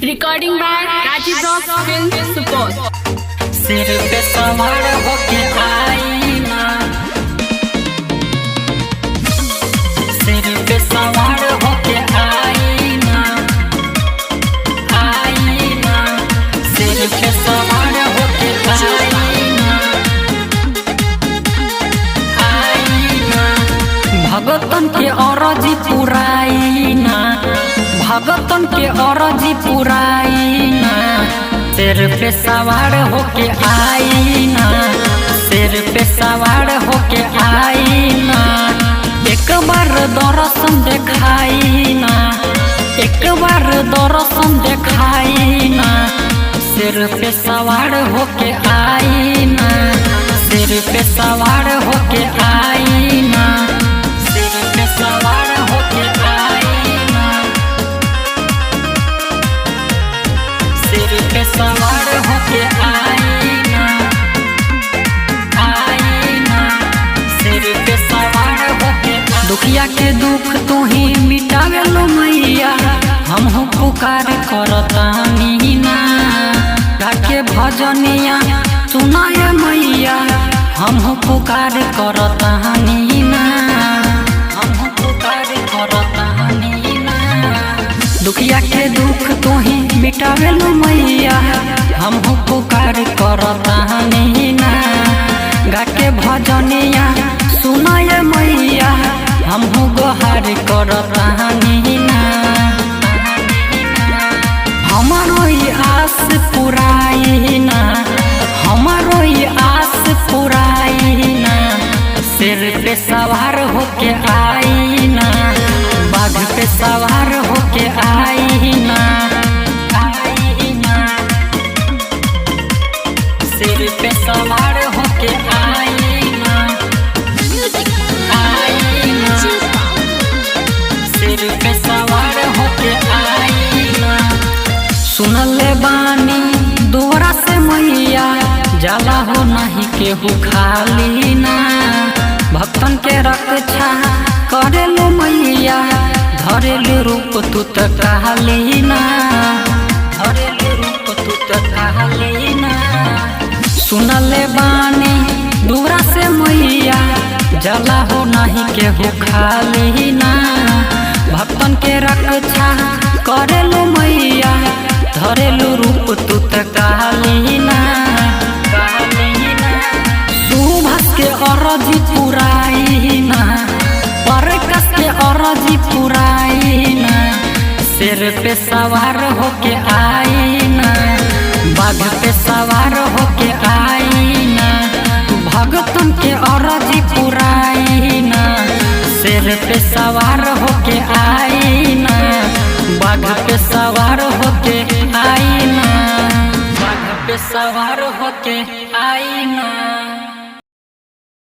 Recording by Rajiv Rock Film Support. सिर पे सवार होके आई ना, सिर पे सवार होके आई ना, आई ना, सिर पे सवार होके आई ना, आई ना। भगतन के अरजी पुराई ना, भगतन के अरजी पुराई ना, सिर पे सवार होके आई ना, सिर पे सवार होके आई ना। एक बार दर्शन देखाई ना, एक बार दर्शन देखाई ना, सिर पे सवार होके आई ना, सिर पे सवार होके आई ना, सिर पे सवार होके आई ना, सिर पे सवार होके आई ना, आई ना, सिर पे सवार होके। दुखिया के दुख तू ही मिटावे लो मैया, हम हो पुकार करतानी ना। गाके भजनिया सुनाए मैया, हम हो पुकार करतानी ना, हम हो पुकार करतानी ना। दुखिया के दुख तू ही मिटावे लो मैया, हम हो पुकार करतानी ना। गाके भजनिया सुनाए मैया, हम हो गोहार करतानी ना। हमारो ई आस पुराई ना, हमारो ई आस पुराई ना, सिर पे सवार होके आई ना, बाघ पे सवार होके आई ना, आई ना, सिर पे सवार होके आई ना, आई ना, सिर पे सवार होके आई ना। सुनले बानी दोरा से मैया, जाला हो नहीं केहू खाली ना। भक्तन के रक्षा करेलु मैया, धरेलु रूप तू त काली ना, धरेलु रूप तू त काली ना। सुनले बानी दूरा से मैया, जला हो नहीं केहू खाली ना। भक्तन के रक्षा करेलु मैया, धरेलु रूप तू त काली ना, काली ना। सुभाष के अरजी पुराई ना, परकस के अरजी पुराई ना, सिर पे सवार होके आई ना, बाघ पे सवार होके आई ना, भगतन के अरजी पुराई ना, सिर पे सवार होके आई ना, बाघ पे सवार होके आई ना, बाघ पे सवार होके आई ना।